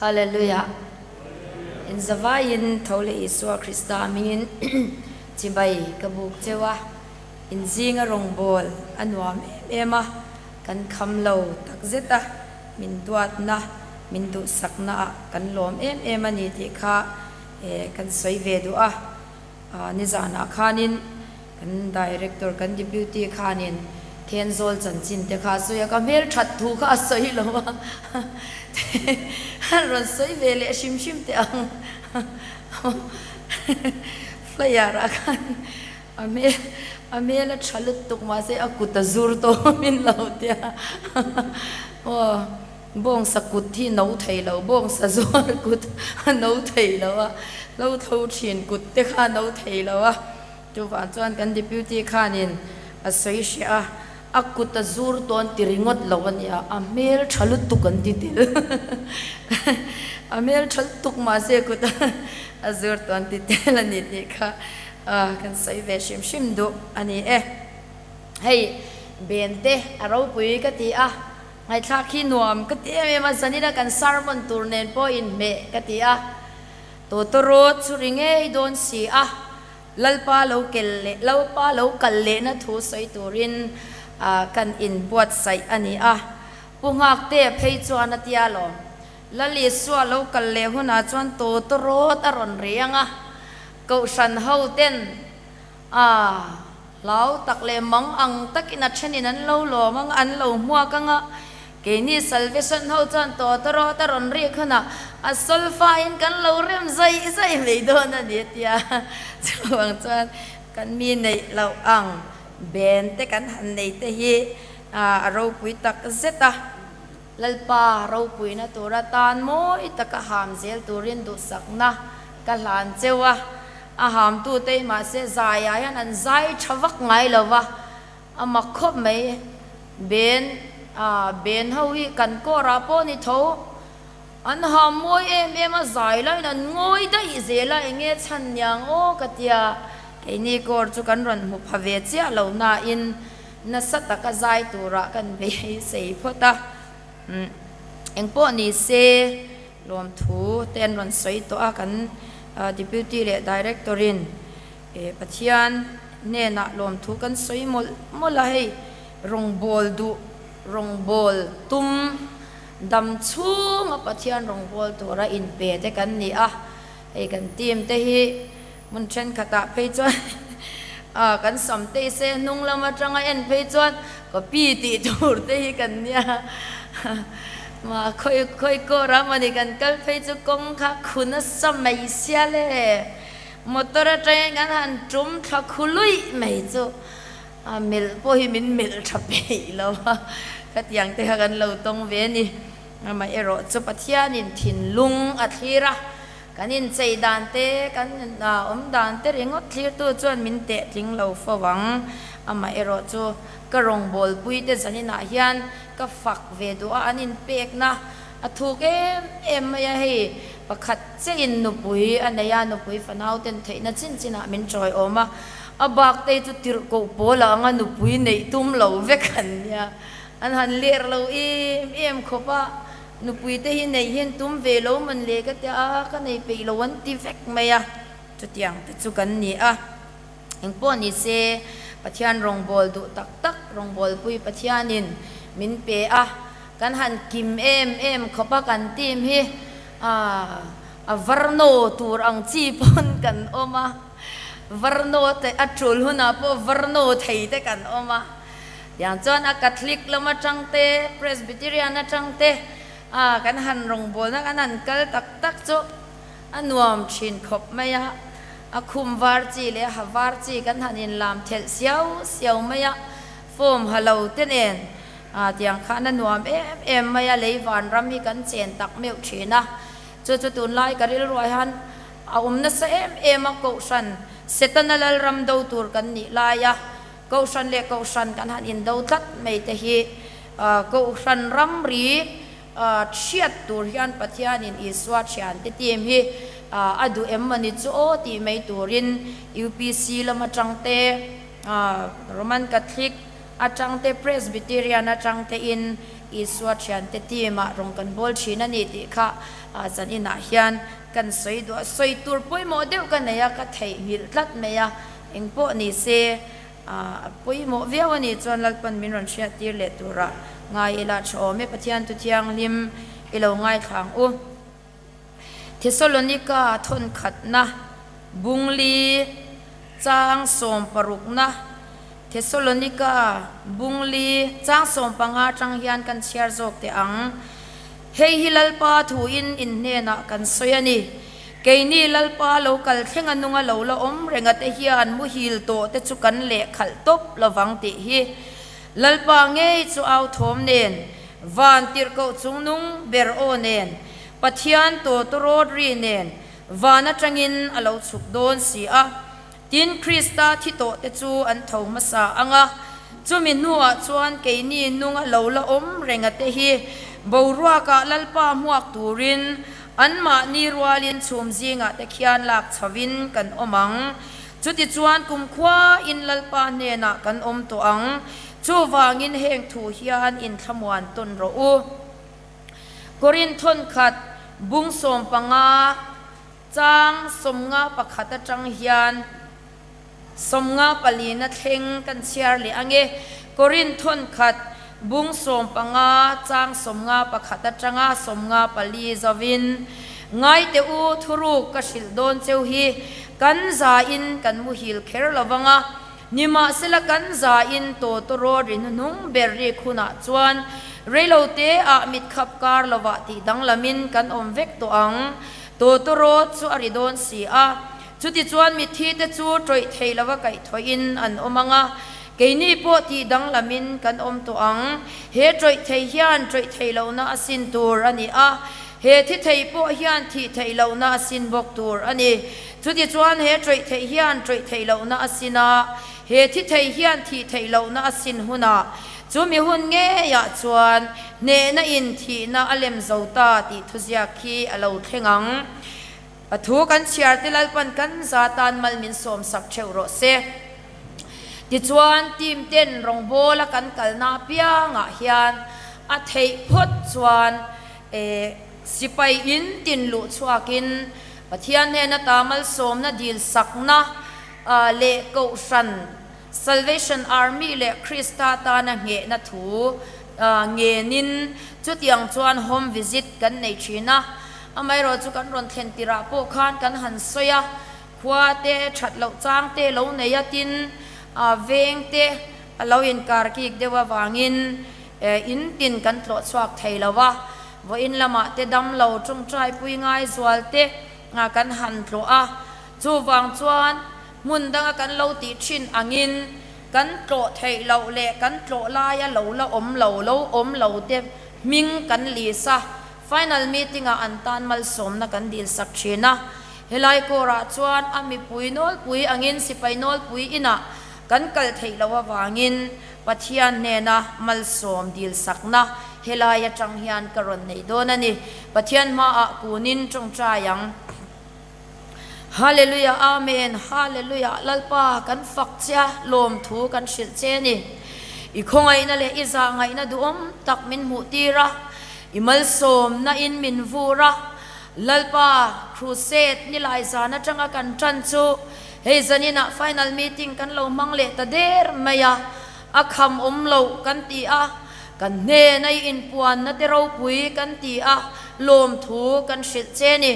Hallelujah! In zavaiin tho leh Isua Krista hmingin chibai ka buk cheu a, in zinga rawngbâwl a nuam em em a, kan kham lo takzet a, min duatna, min duhsaknaah kan lawm em em a ni tih kha kan sawi ve duh a. Nizanah khanin kan Director, kan Deputy khanin Thenzawl chanchin te kha a sawi a, ka hmelthat thu kha a sawi lo a, a rawn sawi ve leh hrim hrim teh ang. Flyer ah khan a hmel a hmel a tha lutuk mahse a kut a zur tawh min lo tia aw. Bawngsa kut hi no thei lo, bawngsa zuar kut a no thei lo a, lo tho thin kut te kha a no thei lo a, chuvang chuan kan Deputy khanin a sawi hreh a, a kut a zur tawn ti ringawt lo a nia, a hmel tha lutuk an ti tel, a hmel tha lutuk mahse kut a zur tawn ti tel a ni tih kha kan sawi ve hrim hrim duh a ni e. Hei Bente a ropui ka ti a. Ngaihthlak hi nuam ka ti em em a, zanina kan sermon tur nen pawh inhmeh ka ti a, Tawtawrawt chu ri ngei dawn si a, Lalpa lo kel leh Lalpa lo kal lehna thu sawi turin kan inbuatsaih a ni a, Pu Nghaktea phei chuan a tia lawm, Lal Isua lo kal leh hunah chuan Tawtawrawt a rawn ri ang a, Kohhran ho ten A hlau tak leh mang ang takin a thenin an lo lawm ang a, an lo hmuak ang a. Keini Salvation ho chuan tawta rawt a rawn rik hunah a solfa in kan lo rem zaih zaih mai dawn a ni a ti a. Chuvang chuan kan mi neih loh ang ben te kan han nei te hi a ropui tak zet a. Lalpa ropuina tura tan mawi taka ham zel turin duhsakna ka hlan cheu a. A hamtute hi mahse zaiah hian an zai tha vak ngai lo va, a mak khawp mai. Ben, a ben ho hi kan kawrah pawh ni tho. An ham mawi em em a, zai laiin an ngawi daih zel a, eng nge chhan niang aw ka tia. Keini kawr chu kan rawn hmu pha ve chiah lo nain nasa taka zai turah kan beisei phawt a. Engpawh ni se. Lawmthu te an rawn sawi tawh a, kan Deputy leh Director in Pathian hnenah lawmthu kan sawi mawlh mawlh a, hei rawngbawl duh, rawngbawl tum dam chhunga Pathian rawngbawl tura inpe te kan ni a, hei kan team te hi hmun thenkhatah phei chuan kan sam te se hnung lam atanga en phei chuan copy tih tur te hi kan nia ma khawi khawi kawr a mawni kan kal phei chu kawng kha khu nasa mai sia le motor atangin kan han tum thla khu luih mai chu a melh pawh hi min melh tha peih lo a khatiang te kha kan lo tawng ve a ni amaherawh chu Pathianin thinlung a thlir a. Kan inchei dan te, kan awm dan te ringawt thlirtu chuan min teh tling lo fo ang. Amaherawh chu ka rawngbawlpui te zaninah hian ka fak ve duh a, an inpekna a thuk em em mai a, hei pakhat chiahin nupui a nei a, nupui fanau ten theihna chin chinah min tawiawm a, a bak te chu tirhkoh pawl a anga nupui neih tum lo vek an nia, an han ler lo em em khawp a. Nupui te hi nei hian tum ve lo man le ka ti a, ka nei peih lo an ti vek mai a, chutiang te chu kan ni a. Engpawh ni se, Pathian rawngbâwl duh tak tak rawngbâwlpui Pathianin min pe a, kan han kim em em khawp a kan team hi a varno tur ang chi pawn kan awm a, varno te a tul hunah pawh varno thei te kan awm a. Tiang chuan a Catholic lam atang te, Presbyterian atang te a kan han rawngbawlna kan han kal tak tak chu a nuam thin khawp mai a. A khum var chi leh a ha var chi kan han inlam thelh siau siau mai a, form ha lo te nen a tiang khan a nuam em em mai a, lei vanram hi kan chen tak meuh thin a. Chu chu tunlai ka rilruah hian a awm nasa em em a, Kohhran Setana Lalram do tur kan nih lai a, Kohhran leh Kohhran kan han indo tlat mai te hi Kohhran ramri thiat tur hian Pathianin Isua thiante team hi a duh em mawni chu aw tih mai turin UPC lam atang te, Roman Catholic atang te, Presbyterian atang te in Isua thiante team ah rawn kan bawl thin a ni tih kha zan inah hian kan sawi duh a, sawi tur pawimawh deuh ka nei a, ka theihnghilh tlat mai a, engpawh ni se a pawimawh viau a nih chuan Lalpan min rawn hriat tir leh turah ngai ila tha awm e, Pathian thu thianghlim i lo ngaithla ang u. Thesalonika thawnkhatna bungli chang sawmparukna Thesalonika bungli chang sawmpanga atang hian kan chhiar zawk teh ang. Hei hi Lalpa thuin in hnenah kan sawi a ni. Keini Lalpa lo kal thlenga nunga lo la awm renga te hian muhil tawh te chu kan lehkhalh tawp lovang tih hi Lalpa ngei chu au thawm nen, van tirhkoh chungnung ber aw nen, Pathian tawtawrawt ri nen van atangin a lo chhuk dawn si a. Tin, Krista thi tawh te chu an tho hmasa ang a, chumi hnuah chuan keini nunga lo la awm renga te hi boruakah Lalpa hmuak turin anmahni rualin chhum zingah te khian lak chhovin kan awm ang. Chutichuan kumkhuain Lalpa hnenah kan awm tawh ang. Chuvangin heng thu hian inthlamuan tawn rawh u. Korinth thawnkhat bung 15. Chang 51 atang hian 54 na thleng kan chhiar leh ang e. Korinth thawnkhat bung 15 chang 51 atanga 54 zovin, Ngaite u, thuruk ka hrilh dawn cheu hi, kan zain kan muhil kher lo vang a, nimahsela kan zain tawtawrawt ri hnuhnung ber rik hunah chuan reilote ah mitkhap kar lovah tih danglamin kan awm vek tawh ang. Tawtawrawt chu a ri dawn si a, chutichuan mitthite chu tawih thei lova kaihthawhin an awm ang a, keini pawh tih danglamin kan awm tawh ang. He tawih thei hian tawih theih lohna a sin tur a ni a, he thi thei pawh hian thih theih lohna a sin bawk tur a ni. Chutichuan he tawih thei hian tawih theih lohna a sin a, he thi thei hian thih theih lohna a sin hunah chumi hun ngeiah chuan Hnehna in thihna a lem zo ta tih thuziak khi a lo thleng ang. A thu kan chhiar te Lalpan kan za tan mal min sawm sak theuh rawh se. Tichuan team ten rawngbawla kan kalna apiangah hian a theih phawt chuan sipai in tin luh chhuakin Pathian hnena ta malsawmna dil sakna leh kohhran Salvation Army leh Krista tana nghehna thu ngenin chutiang chuan home visit kan nei thin a. Amaherawh chu kan rawn thlen tirah pawh khan kan han sawi a, khua te that loh chang te lo nei a tin veng te a lo inkar kik deuh avangin in tin kan tlawh chhuak thei lo a. Vawiin lamah te damlo tawngtai pui ngai zual te kan han tlawh a, chuvang chuan Hmun danga kan lo tih thin angin kan tlawh theih loh leh kan tlawh laia lo la awm lo, lo awm lo te hming kan list a, final meeting ah an tan malsawmna kan dil sak thin a. Helai kawrah chuan a mipui nawlpui angin sipai nawlpui inah kan kal theih loh avangin Pathian hnena malsawm dil sakna helai atang hian ka rawn nei dawn a ni. Pathian hmaah kunin tawngtai ang. Hallelujah Amen Hallelujah Lalpa kan fak che a lawmthu kan hrilh che ni. I khawngaihna leh i zahngaihna duhawm tak min hmuh tir a, i malsawmna in min vur a. Lalpa Crusade nilai zan atanga kan tan chu hei zaninah final meeting kan lo hmang leh ta der mai a, a kham awm loh kan ti a, kan hnena i inpuanna te ropui kan ti a, lawmthu kan hrilh che ni.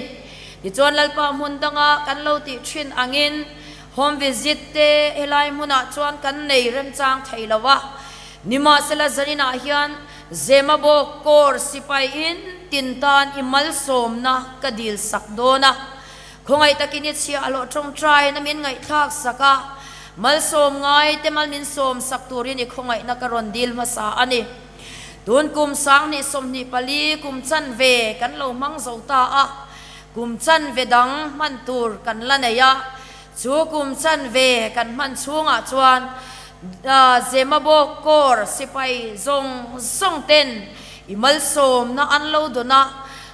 Tichuan Lalpa hmun danga kan lo tih thin angin home visit te helai hmunah chuan kan nei remchang thei lo a. Nimahsela zaninah hian Zemabawk Corps sipai in tin tan i malsawmna ka dil sak dawn a. Khawngaih takin i chhiah hlawh tawngtaina min ngaihthlak sak a, malsawm ngai te mal min sawm sak turin i khawngaihna ka rawn dil hmasa a ni. Tun kum 2024 kum chanve kan lo hmang zo ta a, kum chanve dang hman tur kan la nei a, chu kum chanve kan hman chhungah chuan Zemabawk Corps sipai zawng zawng ten i malsawmna an lo dawn a,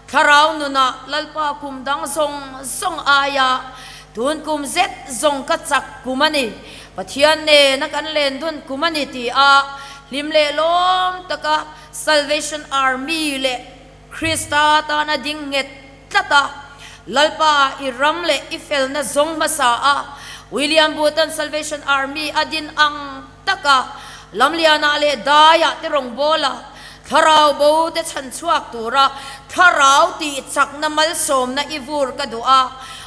thlarau nunah Lalpa kum dang zawng zawng aia tun kum zet zawng ka chak kum a ni, Pathian nena kan len dun kum a ni ti a. Hlim leh lawm taka Salvation Army leh Krista tana ding nghet tlat a, Lalpa i ram leh i felna zawng hmasa a, William Booth-a'n Salvation Army a din ang taka Lamlianah leh Daiah te rawngbawla thlarau bo te chhan chhuak tura thlarau tih chakna malsawmna i vur ka duh a,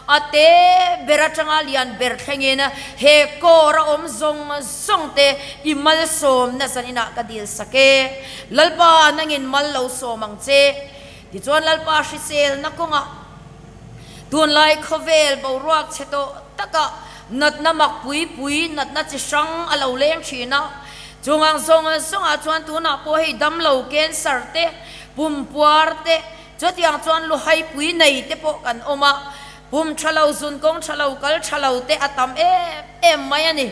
a te ber atanga lian ber thlengin he kawr a awm zawng zawng te i malsawmna zaninah ka dil sak e. Lalpa nangin mal lo sawm ang che. Tichuan Lalpa hriselna kawngah tunlai khawvel boruak chhe tawh takah natna mak pui pui, natna chi hrang a lo leng thin a. Chung ang zawng zawngah chuan tunah pawh hei damlo cancer te, pumpuar te, chutiang chuan luhai pui nei te pawh kan awm a. Pum tha lo, zun kawng tha lo, kal tha lo te a tam em em mai a ni.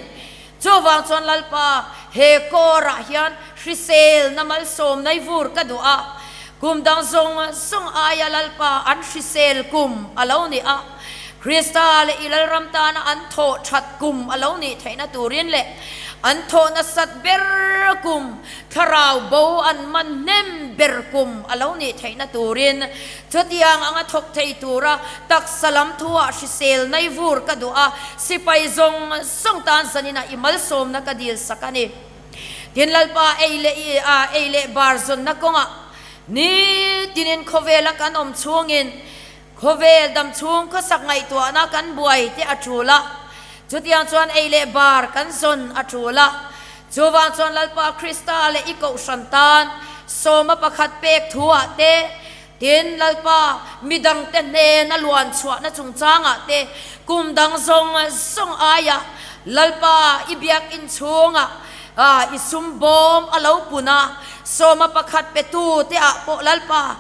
Chuvang chuan Lalpa, he kawrah hian hriselna malsawm nai vur ka duh a, kum dang zawng zawng aia Lalpa an hrisel kum a lo ni a, Krista leh i Lalram tana an thawh that kum a lo nih theihna turin leh an thawh nasat ber kum, thlarau bo an man hnem ber kum a lo nih theihna turin Chutiang anga thawk thei tura taksa lam thuah hrisel nai vur ka duh a, sipai zawng zawng tan zaninah i malsawmna ka dil sak a ni. Tin Lalpa ei leh i a ei leh bar zawnna kawngah nitinin khawvela kan awm chhungin khawvel dam chhung khawsak ngaihtuahna kan buai te a tul a, chutiang chuan ei leh bar kan zawn a tul a. Chuvang chuan Lalpa Krista leh i Kohhran tan sawma pakhat pek thuah te, tin Lalpa midangte hnena luan chhuahna chungchangah te, kum dang zawng zawng aia Lalpa i biakinn chhungah i sum bawm a lo pun a, sawma pakhat petu te ah pawh Lalpa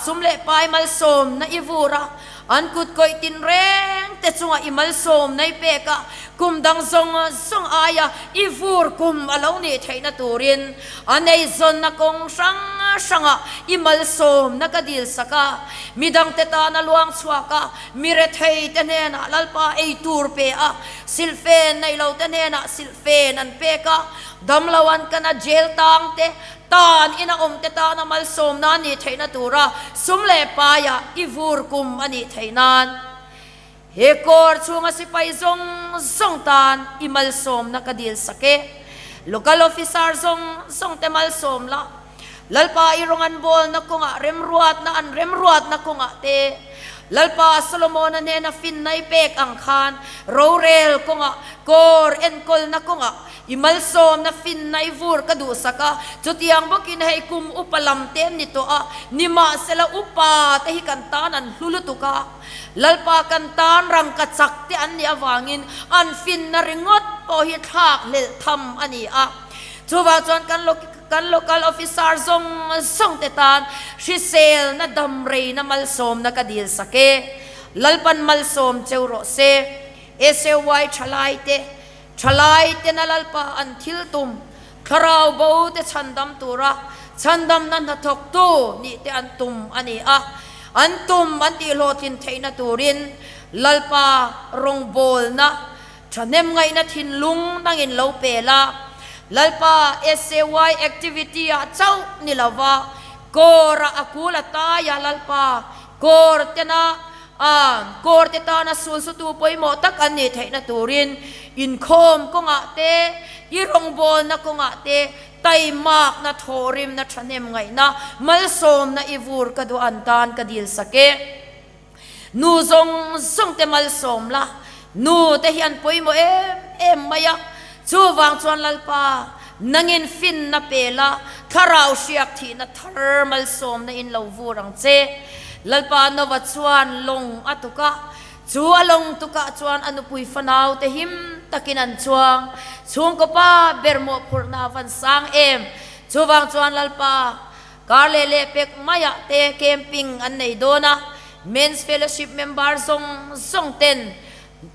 sum leh pai malsawmna i vur a, An kut kawih tinreng te chungah i malsawm nei pek a, kum dang zawng zawng aia i vur kum a lo nih theihna turin a neizawnna kawng hrang hrangah i malsawmna ka dil sak a, midangte tana luang chhuak a, mi rethei te hnenah Lalpa ei tur pe a, silhfen nei lo te hnenah silhfen an pek a, damlo an kana jail tang te Tan ina awmte tana malsawmna a nih theihna tura sum leh paia i vur kum a nih theih nan he kawr chhunga sipai zawng zawng tan i malsawmna ka dil sak e. Local officer zawng zawngte malsawm la, Lalpa i rawng an bawlna kawngah remruatna an remruatna kawngah te, Lalpa Solomona hnena finna i pek ang khan rorel kawngah kawr enkawlna kawngah I malsawmna finna i vur ka duhsak a, chutiang bawkin hei kum upa lam te an ni tawh a, nimahsela upa te hi kan tan an hlu lutuk a, Lalpa kan tan rangka chak te an nih avangin an finna ringawt pawh hi thlak hlelh tham a ni a. Chuvang chuan kan kan local officer zawng zawng te tan hriselna damreina malsawmna ka dilsak e. Lalpan malsawm cheu rawh se. SAY thalaite Thalai tena Lalpa an thil tum, thlarau bo te chhandam tura chhandamna hnathawktu nih te an tum a ni a. An tum an tihhlawhtlin theihna turin Lalpa rawngbawlna thahnem ngaihna thinlung nangin lo pe la. Lalpa SAY activity ah chauh ni lova kawrah a kul a tai a Lalpa kawr tena A kawrte tana sulsutu pawimawh tak an nih theihna turin inkhawm kawngah te, i rawngbawlna kawngah te, taimakna, thawhrimna, thahnem ngaihna, malsawmna i vur ka duh an tan ka dil sak e. Nu zawng zawng te malsawm la, nu te hi an pawimawh em em mai a, chuvang chuan Lalpa nangin finna pe la, thlarau hriak thihna thar malsawmna in lo vur ang che. Lalpa Nova chuan lawng a tuk a, chu a lawng tukah chuan a nupui fanau te him takin an chuang. Chhungkaw pa ber mawhphurhna a van sang em! Chuvang chuan Lalpa kar leh leh pek maiah te camping an nei dawn a, Men's Fellowship member zawng zawng ten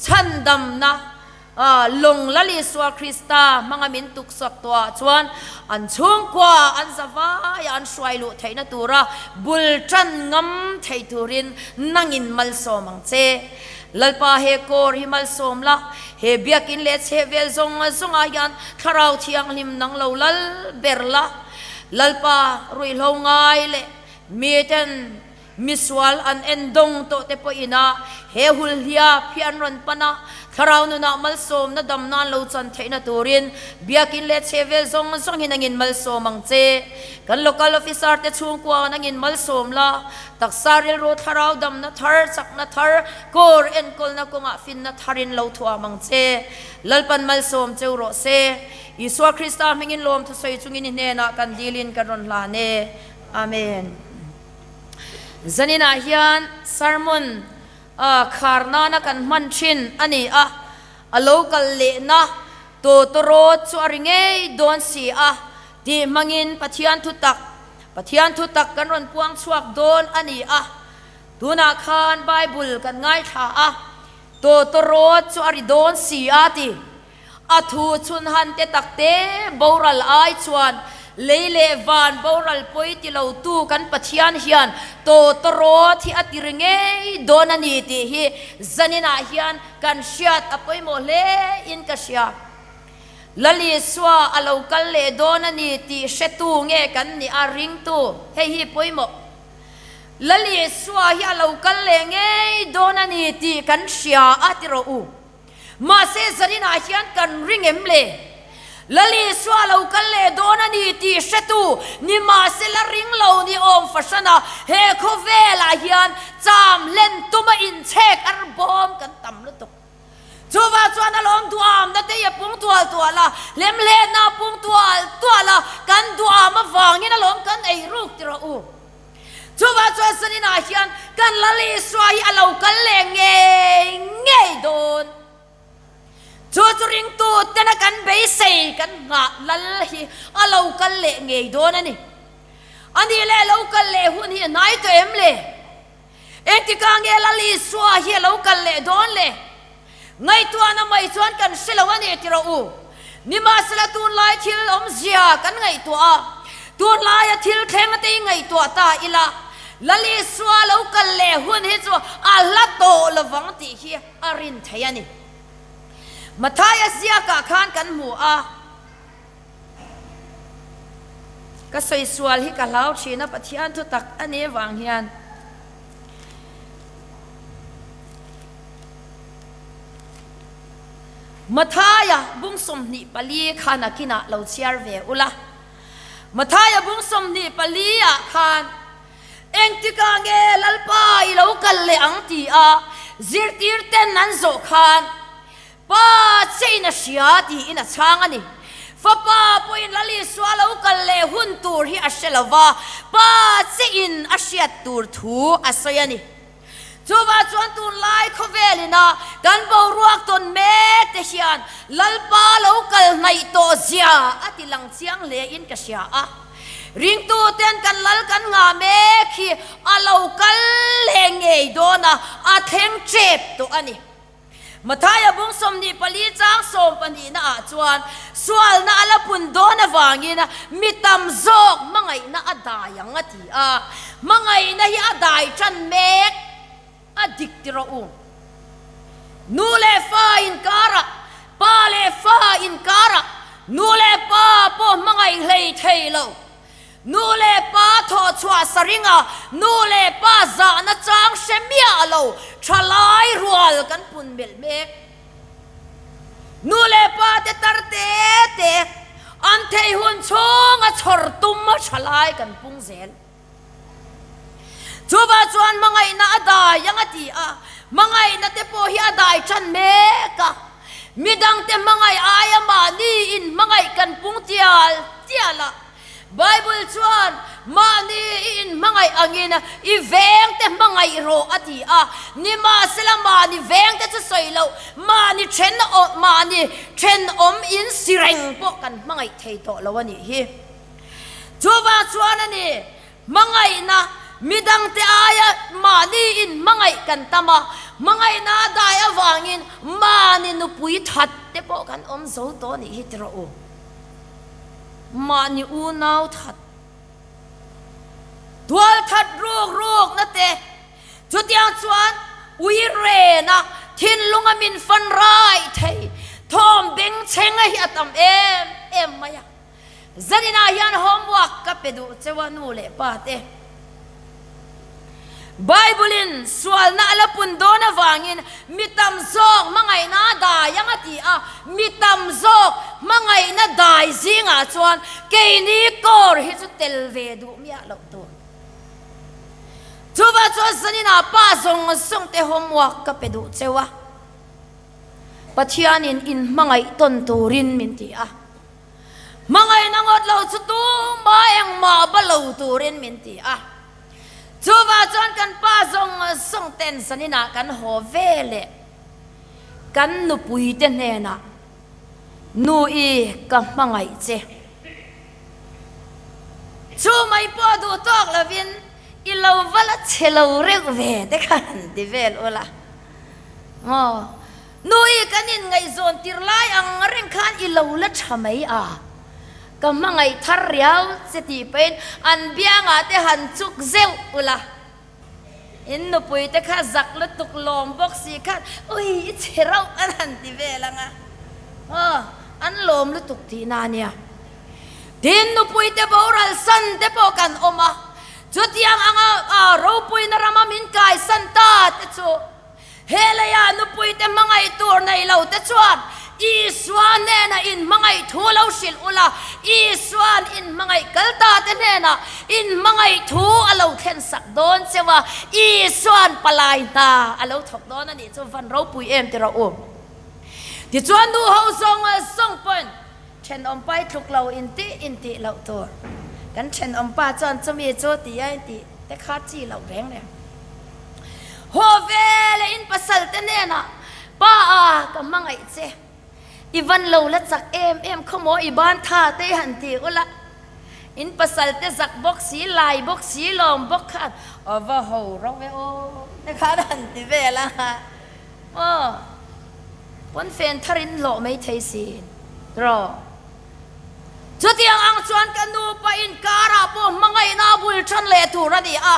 chhandamna Lawng Lal Isua Krista hmanga min tuksak tawhah chuan an chhungkua an zavaiah an hruai luh theihna tura bul tan ngam thei turin nangin malsawm ang che. Lalpa he kawr hi malsawm la, he biakin leh chhehvel zawng zawngah hian Thlarau Thianghlim nang lo lal ber la. Lalpa ruihhlo ngai leh miten misual an en dawng tawh te pawh ina he hulhliap hi an rawn pan a, Thlarau nunah malsawmna dam nan lo chan theihna turin biakin leh chhehvel zawng zawng hi nangin malsawm ang che. Kan local officer te chhungkua nangin malsawm la, Taksa rilru thlarau damna thar, chakna thar, kawr enkawlna kawngah finna tharin lo thuam ang che. Lalpan malsawm cheu rawh se. Isua Krista hmingin lawm thusawi chungin i hnenah kan dilin kan rawn hlan e. Amen. Zaninah hian sermon khar nana kan hman thin a ni a, a lo kal lehna tawtawrawt chu a ri ngei dawn si a tih hmangin Pathian thutak Pathian thutak kan rawn puang chhuak dawn a ni a, tunah khan Bible kan ngaithla a, tawtawrawt chu a ri dawn si a ti. A thu chhun han te tak te boral ai chuan lei leh van boral pawi ti lo tu kan Pathian hian tawtawrawt hi a ti ri ngei dawn a ni tih hi zaninah hian kan hriat a pawimawh hle in ka hria. Lal Isua a lo kal leh dawn a ni tih hretu nge kan nih a ringtu? Hei hi pawimawh. Lal Isua hi a lo kal leh ngei dawn a ni tih kan hria a ti rawh u. Mahse zaninah hian kan ring em le? Lal Isua a lo kal leh dawn a ni tih hretu ni mahse la ring lo ni awm fahran a, he khawvelah hian cham hlen tuma inchhek ar bawm kan tam lutuk. Chuvang chuan a lawm duamna te hi a pung tual tual a, hlemhletna a pung tual tual a, kan duam avangin a lawm kan ei ruk ti rawh u. Chuvang chuan Saninah hian kan Lal Isua hi a lo kal leh ngei ngei dawn. Chu chu ringtu tena kan beisei kan nghah Lal hi a lo kal leh ngei dawn a ni. A nih leh lo kal leh hun hi a hnai tawh em le? Engtikah nge Lal Isua hi a lo kal leh dawn le? Ngaihtuahna mai chuan kan hre lo a ni ti rawh u. Nimahsela tunlai thil awmzia kan ngaihtuah a, tunlaia thil thleng te hi ngaihtuah ta ila, Lal Isua lo kal leh hun hi chu a hla tawh lovang tih hi a rin theih a ni. Mathaia ziakah khan kan hmu a. Ka sawi sual hi ka hlau thin a, Pathian thu tak a nih vang hian. Mathaia bung 24 khan a kinah lo chhiar ve ula. Mathaia bung 24 ah khan engtikah nge Lalpa i lo kal leh ang ti a zirtir ten an zawh khan Pa chein a hria tiin a chhang a ni. Fapa pawhin Lal Isua lo kal leh hun tur hi a hre lo va, Pa chein a hriat tur thu a sawi a ni. Chuvah chuan tunlai khawvel ina kan boruak tawn mek te hian Lalpa lo kal hnaih tawh zia a ti lang chiang hle in ka hria a. Ringtuten kan Lal kan ngah mek hi a lo kal leh ngei dawn a, a thleng tep tawh a ni. Mathaia bung 24 chang sawmpahnihna ah chuan sualna a la pun dawn avangin mi tam zawk hmangaihna a dai ang a ti a, hmangaihna hi a dai tan mek a dik ti rawh u. Nu leh fa inkarah, pa leh fa inkarah nu leh pa pawh hmangaih hlei thei lo. Nu leh pa thawh chhuah sa ringa nu leh pa zahna chang hre miah lo thalai rual kan pun melh mek. Nu leh pa te tar te te an thei hun chhunga chhawr tum a thalai kan pung zel. Chuvah chuan hmangaihna a dai ang a ti a, hmangaihna te pawh hi a dai tan mek a. Midangte hmangaih aia mahni in hmangaih kan pung tial tial a. Bible chuan mahni i in hmangaih angin i vengte hmangaih rawh a ti a. Nimahsela mahni vengte chu sawi loh, mahni then mahni thenawm in si reng pawh kan hmangaih thei tawh lo a nih hi. Chuvang chuan a ni, hmangaihna midangte aia mahni in hmangaih kan tam a, hmangaihna a dai avangin mahni nupui that te pawh kan awm zo tawh nih hi ti rawh u. Mahni unau that, tual that ruk rukna te, chutiang chuan ui rena. thinlunga min fan rai thei thawm bengchheng a hi a tam em em mai a. Zaninah hian homework ka pe duh cheu a nu leh pa te. Bible-in sualna a la pun dawn avangin mi tam zawk hmangaihna a dai ang a ti a, mi tam zawk hmangaihna dai zingah chuan keini kawr hi chu tel ve duh miah loh tur. Chuvah chuan zaninah pa zawng zawng te homework ka pe duh cheu a, Pathianin inhmangaih tawn turin min ti a. Hmangaihna ngawt lo chu tumah engmah ba lo turin min ti a. Chuvah chuan kan pa zawng zawng ten zaninah kan haw ve leh kan nupuite hnenah, Nu i ka hmangaih che. Chu mai pawh duh tawk lovin i lo va la che lo reuh ve te kha han ti vel ula maw? Nui kan inngaihzawn tir lai ang reng khan i lo la tha mai a, ka hmangaih thar riau che tih pahin an biangah te han chuk zeuh ula, in nupui te kha zak lutuk lawm bawk si khan ui i chhe rauh an han ti vel ang a, aw an lawm lutuk tihna a nia. Tin, nupui te boral san te pawh kan awm a, chutiang anga ropuina rama min kaisan ta te chu, He leiah nupuite hmangaih tur nei lo te chuan Isua hnena inhmangaih thu lo hrilh ula, Isua'n inhmangaih kal ta te hnenah inhmangaih thu a lo thlen sak dawn cheu a, Isua'n palai hna a lo thawk dawn a nih chu van ropui em ti rawh u. Tichuan nu ho zawng zawng pawhin thenawmpai tluk lo intih intih loh tur kan thenawmpa chuan chumi chu ti a intih te kha chi loh reng reng. Haw ve leh in pasal te hnenah, Pa a, ka hmangaih che. I van lo la chak em em khaw maw i ban tha te i han ti ula. In pasal te zak bawk si, lai bawk si, lawm bawk khan a va ho ro ve aw te khan han ti vel a. Aw, pawnfen thar in hlawh mai thei si rawh. Chutiang ang chuan ka nupa inkarah pawh hmangaihna a bul tan leh tur a ni a,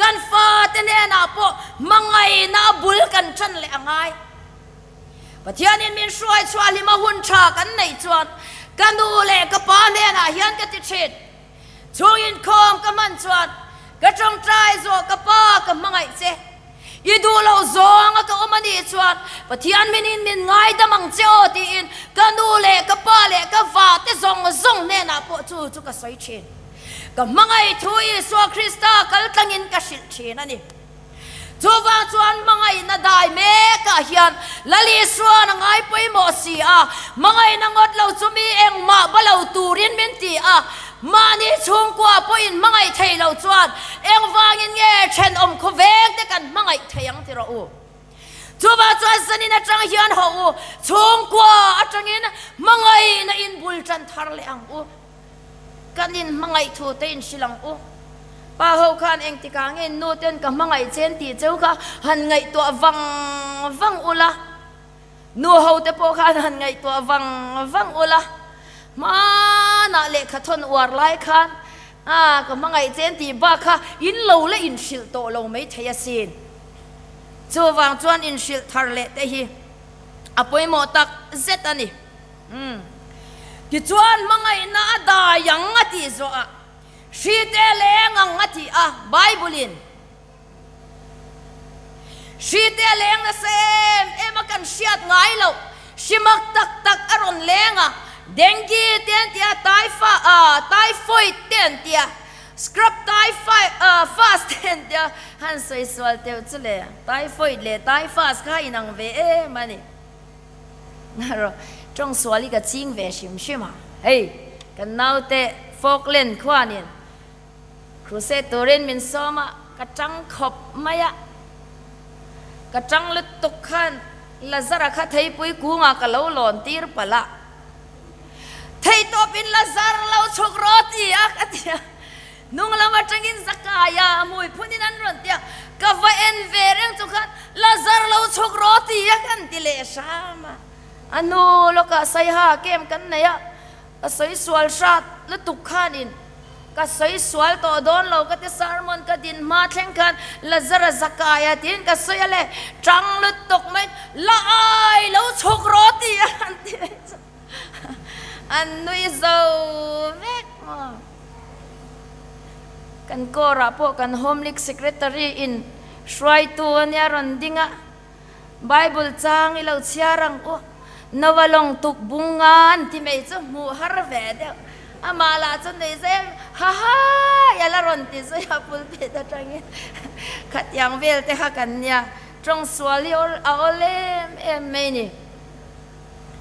kan fate hnenah pawh hmangaihna a bul kan tan leh a ngai. Pathianin min hruai chhuah hlima hun tha kan neih chuan ka nu leh ka pa hnenah hian ka ti thin. Chhung inkhawm ka hman chuan ka tawngtai zawh ka pa ka hmangaih che. I duh loh zawng a ka awm a nih chuan Pathian minin min ngaidam ang che aw tiin ka nu leh ka pa leh ka va te zawng zawng hnenah pawh chu chu ka sawi thin. Ka hmangaih thu Isua Krista kal tlangin ka hrilh thin a ni. Chuvang chuan hmangaihna dai mekah hian Lal Isuan a ngai pawimawh si a, hmangaihna ngawt lo chu mi engmah ba lo turin min ti a, Mahni chhungkua pawhin hmangaih thei lo chuan engvangin nge thenawm khawveng te kan hmangaih thei ang ti rawh u. Chuvah chuan zanin atang hian hawh u, chhungkua atangin hmangaihna in bul tan thar leh ang u. Kan in hmangaih thu te in hrilh ang u. Pa ho khan engtikah nge nu ten ka hmangaih chen tih cheu kha han ngaihtuah vang vang ula. Nu ho te pawh khan han ngaihtuah vang vang ula, hmanah lehkha thawn uar lai khan a ka hmangaih che an tih bak kha in lo la inhrilh tawh lo mai thei asin. Chuvang chuan inhrilh thar leh te hi a pawimawh tak zet a ni. Umm. Tichuan hmangaihna a dai ang a tih zawhah hri te leng ang a tih a Bible-in. Hri te a leng nasa em em a kan hriat ngai loh, hri mak tak tak a rawn leng a, dengue te an ti a, typhoid te an ti a, scrub typhus te an ti a, han sawi sual teuh chu le, typhoid leh typhus kha inang ve em a ni. Erawh tawng sual hi ka ching ve hrim hrim a, hei kan naute Falkland khuanin Crusade turin min sawm a, ka tang khawp mai a. Ka tang lutuk khan Lazara kha theipui kungah ka lo lawn tir palh a. Theitawpin Lazar lo chhuk rawh ti a ka ti a. Hnung lam atangin Zakaia a hmui phunin an rawn ti a. Ka va en ve reng chu khan Lazar lo chhuk rawh ti a kan ti leh hram a. A hnu lawkah Saiha camp kan nei a, ka sawi sual hrat lutuk khanin. Ka sawi sual tawh dawn lo ka ti sermon ka din hma thleng khan Lazara Zakaia tiin ka sawi a le tang lutuk mai la ai lo chhuk rawh ti a han ti mai chu an nui zo vek maw. Kan kawrah pawh kan Home League Secretary in hruaitu a nia rawn ding a. Bible chang i lo chhiar ang u. Noah lawng tuk bung nga an ti mai chu hmuh har ve deuh. Amah lah chu nui zem ha ha i a la rawn ti zui a pulpit atangin khatiang vel te kha kan nia. Tawng sual hi a awl em em mai ni.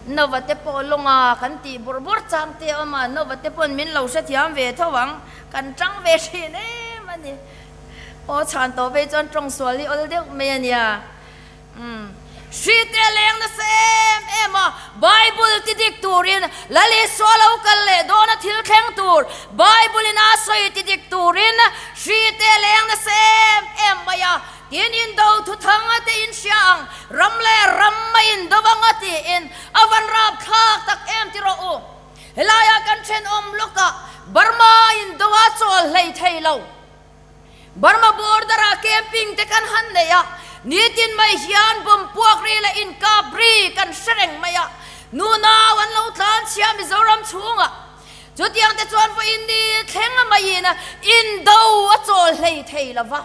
Noah te pawh lawnga kan tih bur bur chang te a awm a, Noah te pawn min lo hrethiam ve tho ang, kan tang ve thin em a ni. Aw chhan tawh vei chuan tawng sual hi awl deuh mai a nia. Umm. Hri te leng nasa em em a, Bible ti dik turin Lal Isua lo kal leh dawn a thil thleng tur Bible in a sawi ti dik turin hri te leng nasa em em mai a, tin indo thuthang a te in hria ang, ram leh ram a indo ang a tiin a van rap thlak tak em ti rawh u. Helaiah kan thenawm lawkah Burma indo a chawl hlei thei lo. Burma border ah camping te kan han nei a, nitin mai hian bomb puak ri leh inkap ri kan hre reng mai a, nunau an lo tlan chhia Mizoram chhungah. Chutiang te chuan vawiin ni thleng maiin indo a chawl hlei thei lo va.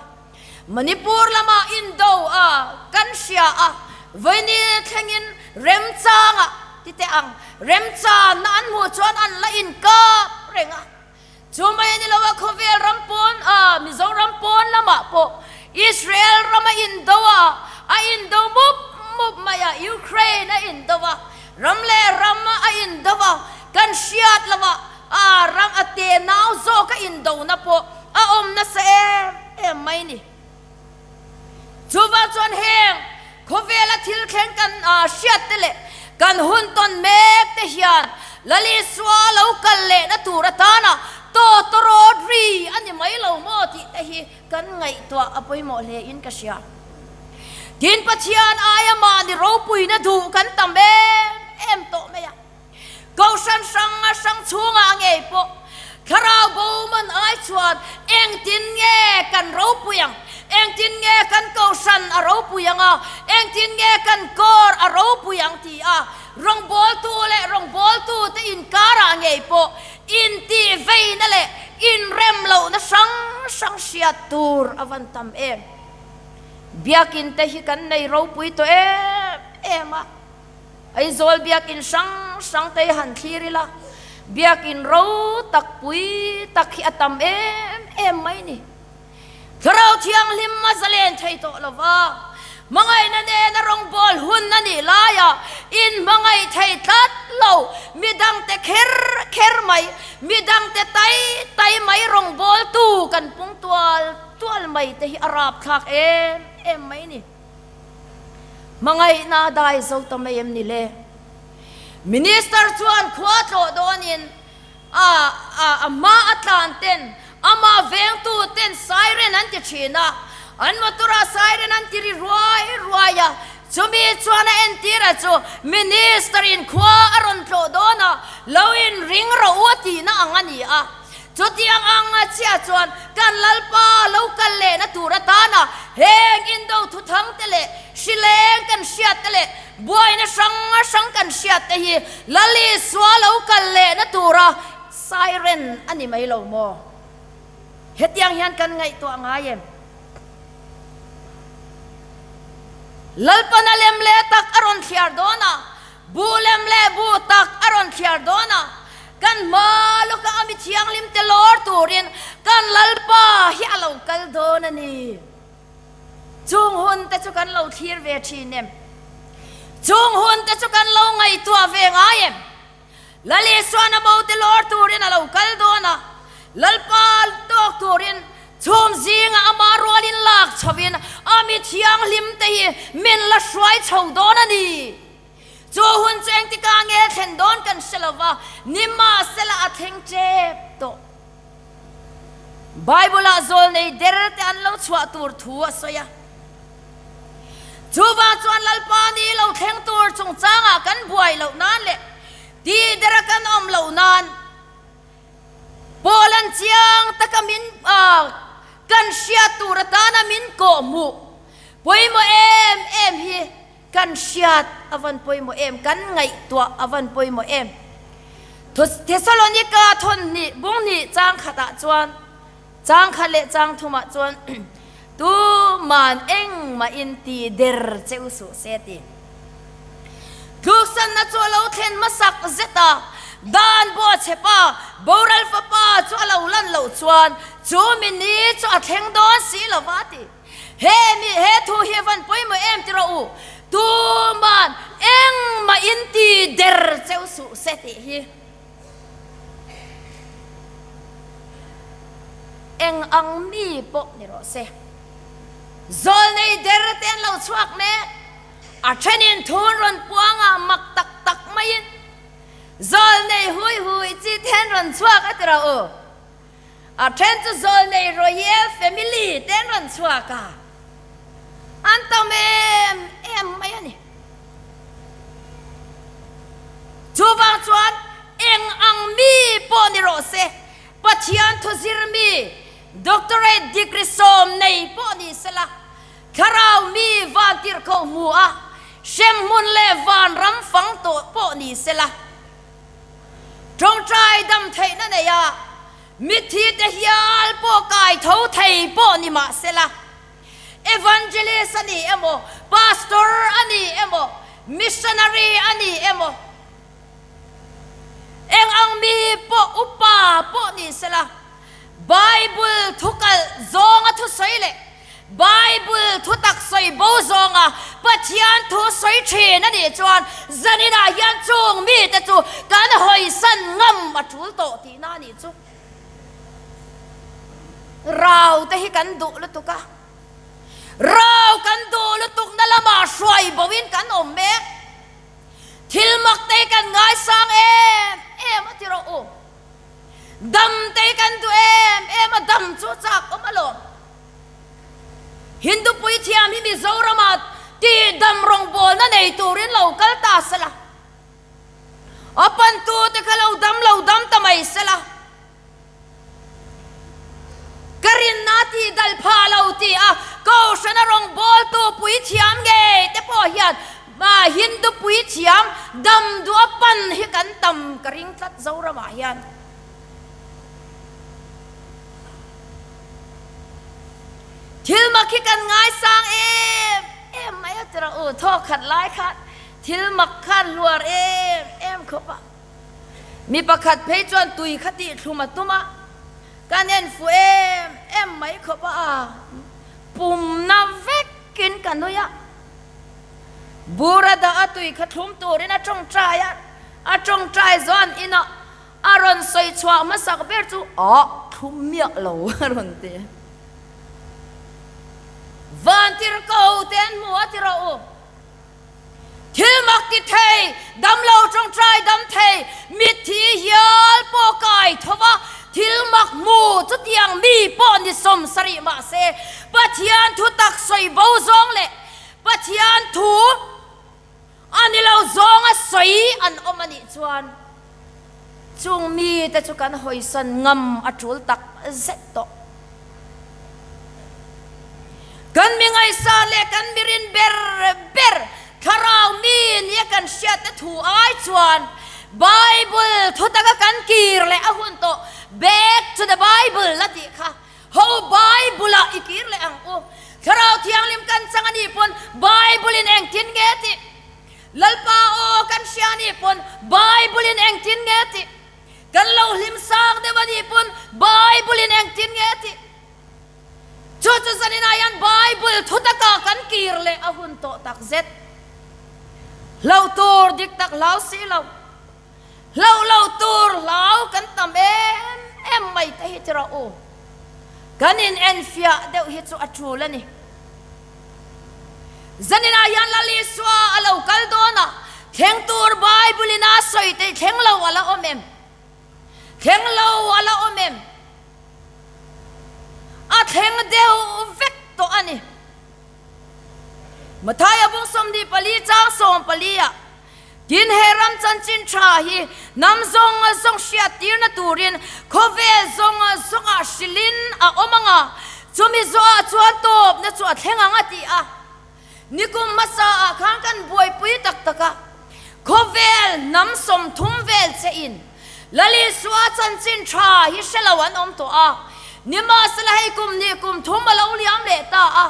Manipur lamah indo a kan hria a, vawiin thlengin remchangah ti teh ang, remchanna an hmuh chuan an la inkap reng a. Chu mai a ni lo a, khawvel ram pawn a, Mizoram pawn lamah pawh Israel ram a indo a, a indo mup mup mai a, Ukraine a indo a, ram leh ram a indo a, kan hriat lo a, a ram a tenau zawk a indona pawh a awm nasa em em mai ni. Chuvang chuan heng khawvela thil thleng kan hriat te leh kan hun tawn mek te hian Lal Isua lo kal lehna tur atana tawtawrawt ri a ni mai lo maw tih te hi kan ngaihtuah a pawimawh hle in ka hria. Tin Pathian aia mahni ropuina duh kan tam em em tawh mai a. Kohhran hrang a hrang chhungah ngei pawh thlarau bo man ai chuan engtin nge kan ropui ang, engtin nge kan kohhran a ropui ang a, engtin nge kan kawr a ropui ang ti a rawngbawltu leh rawngbawltute inkarah ngei pawh intihveina leh inremlohna hrang hrang hriat tur a van tam em. Biakin te hi kan nei ropui tawh em em a. Aizawl biakin hrang hrang te hi han thlir ila, biakin ro tak pui tak hi a tam em em mai ni. Thlarau Thianghlim a zalen thei tawh lo va, hmangaihna nena rawngbâwl hun a nih laia inhmangaih thei tlat lo, midangte kher kher mai, midangte tai tai mai rawngbâwltu kan pung tual tual mai te hi a râpthlâk em em mai ni. Hmangaihna a dai zo ta mai em ni le? Minister chuan khua tlawh dawnin a a a hma a tlan ten amah vengtu ten siren an ti thin a, an motor ah siren an ti ri ruai ruai a, chumi chuan a entir a chu Minister in khua a rawn tlawh dawn a, lo in ring rawh u a tihna ang a ni a. Chutiang ang a chhia chuan kan Lalpa lo kal lehna tur atana heng indo thuthang te leh hrileng kan hriat te leh buaina hrang hrang kan hriat te hi Lal Isua lo kal lehna tura siren a ni mai lo maw? Hetiang hian kan ngaihtuah ngai em? Lalpana lem leh tak a rawn thliar dawn a, Bu lem leh bu tak a rawn thliar dawn a, kan hma lawka a mi thianghlim te lawr turin kan Lalpa hi a lo kal dawn a ni. Chung hun te chu kan lo thlir ve thin em? Chung hun te chu kan lo ngaihtuah ve ngai em? Lal Isuan a bo te lawr turin a lo kal dawn a, Lalpa tawk turin chhum zingah ama rualin lak chhovin a mi thianghlim te hi min la hruai chho dawn a ni. Chu hun chu engtikah nge thlen dawn kan hre lo va, nimahsela a thleng tep tawh. Bible-ah zawlnei der te an lo chhuah tur thu a sawi a. Chuvang chuan Lalpa ni lo thleng tur chungchangah kan buai loh nan leh ti dera kan awm loh nan. Paula'n chiang taka min kan hriat tur atana min kawhhmuh pawimawh em em hi kan hriat a van pawimawh em, kan ngaihtuah a van pawimawh em. Thesalonika thawn hnih bung hnih chang khatah chuan chang khat leh chang thumah chuan tuman engmahin ti der che u suh se ti. Tluksanna chu a lo thlen hmasak zet a, dan bawh chhe pa, boral fapa chu a lo lan loh chuan chu mi ni chu a thleng dawn si lo va ti. He mi he thu hi a van pawimawh em ti rawh u, tuman engmah in ti der cheu suh se tih hi. Eng ang mi pawh ni rawh se. Zawlnei der te an lo chhuak mek. A thenin thun rawn puang a mak tak tak maiin zawlnei hui hui chi then rawn chhuak a ti rawh u. A then chu zawlnei Royal Family te an rawn chhuak a, an tam em em mai a ni. Chuvang chuan eng ang mi pawh ni rawh se, Pathian thuzir mi, Doctorate degree sawm nei pawh ni sela, Thlarau mi vantirhkoh hmu a, hremhmun leh vanram fang tawh pawh ni sela, tawngtai dam theihna nei a, mitthi te hial pawh kai tho thei pawh ni mah sela, evangelist a ni emaw, pastor a ni emaw, missionary a ni emaw, eng ang mi pawh upa pawh ni sela, Bible thu kalh zawnga thusawi leh Bible thu tak sawi bo zawnga Pathian thu sawi thin a nih chuan zaninah hian chung mite chu kan hawisan ngam a tul tawh tihna a nih chu. Rau te hi kan duh lutuk a, rau kan duh lutukna lamah hruai boin kan awm mek. Thil mak te hi kan ngaisang em em a ti rawh u. Dam te hi kan duh em em a, dam chu chak awm alawm. Hindu puithiam hi Mizorama tih dam rawngbawlna nei turin lo kal ta sela, a pantute kha lo dam lo dam ta mai sela, ka rinna tih dal phah lo tih a Kohhrana rawngbawltu puithiam ngei te pawh hian Hindu puithiam dam duh a pan hi kan tam ka ring tlat Zoramah hian. Thil mak hi kan ngaisang em em mai a tira u, thawk khat lai khan thil mak khan hluar em em khawp a. Mi pakhat phei chuan tui kha tih thlum a tum a, kan en fuh em em mai khawp a, pumna vekin ka nui a. Bura dah a tui kha thlum turin a tawngtai a, a tawngtai zawn inah A rawn sawi chhuah hmasak ber chu ah thlum miah lo a rawn ti. Vantir ko te an hmu a ti rawh u. Thil mak ti thei, damlo tawngtai dam thei, mitthi hial pawh kai tho va, thil mak hmu chutiang mi pawh ni 70 mahse Pathian thu tak sawi bo zawng leh Pathian thu A ni lo zawnga sawi an awm a nih chuan chung mite chu kan hawisan ngam a tul tak zet tawh. Kan mi ngaihsan leh kan mi rin ber ber thlarau mi nia kan hriatna thu ai chuan Bible thu taka kan kir leh a hun tawh, Back to the Bible a tih kha. Ho Bible ah i kir leh ang u. Thlarau Thianghlim kan chang a nih pawn Bible in engtin nge tih? Lalpa aw kan hria a nih pawn Bible in engtin nge tih? Kan lo hlim sang deuh a nih pawn Bible in engtin nge tih? Chu chu zaninah hian Bible thu taka kan kir leh a hun tawh tak zet. Hloh tur dik tak hlau si lo. Hloh lo tur hlau kan tam em em mai te hi tira u. Kan in enfiah deuh hi chu a tul a ni. Zaninah hian Lal Isua a lo kal dawn a, thleng tur Bible in a sawi te hi thleng lo a la awm em? Thleng lo a la awm em? A thleng deuh vek tawh a ni. Mathaia bung 24 chang 14 ah. Tin, he ram chanchin tha hi hnam zawng zawng hriattirna turin khawvel zawng zawngah hrilhin a awm ang a, chumi zawhah chuan tawpna chu a thleng ang a ti a. Nikum hmasaah khan kan buaipui tak tak a, khawvel hnam 30 vel chein Lalisua chanchin tha hi hre lo an awm tawh a, nimahsela hei kum hnih kum thum a lo liam leh ta a,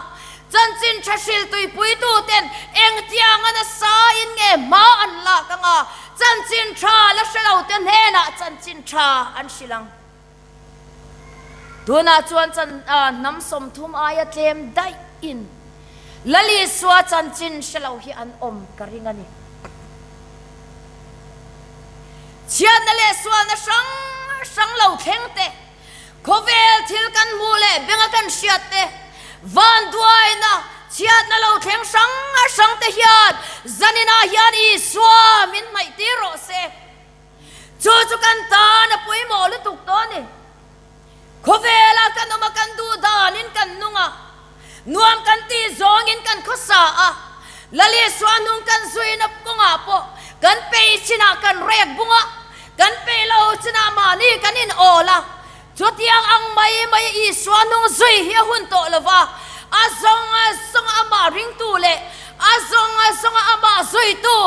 chanchin tha hril tuipuituten engtianga nasain nge hma an lak anga chanchin tha la hre lote hnenah chanchin tha an hrilh ang. Tunah chuan chan hnam 30 aia tlem daihin Lalisua chanchin hre lo hi an awm ka ring a ni. Chhiatna leh sualna hrang hrang lo thleng te, khawvel thil kan hmuh leh benga kan hriat te, vanduaina, chhiatna lo thleng hrang hrang te hian zaninah hian Isua min hnaihtir rawh se. Chu chu kan tan a pawimawh lutuk tawh a ni. Khawvela kan awm a, kan duh danin kan nung a, nuam kan tih zawngin kan khawsa a, Lalisua hnung kan zuina kawngah pawh kan peih chinah kan rek bung a, kan peih lo chinah mahni kan inawl a. Chutiang ang mai mai Isua hnung zui hi a hun tawh lo va, a zawng zawnga amah ringtu leh a zawng zawnga amah zuitu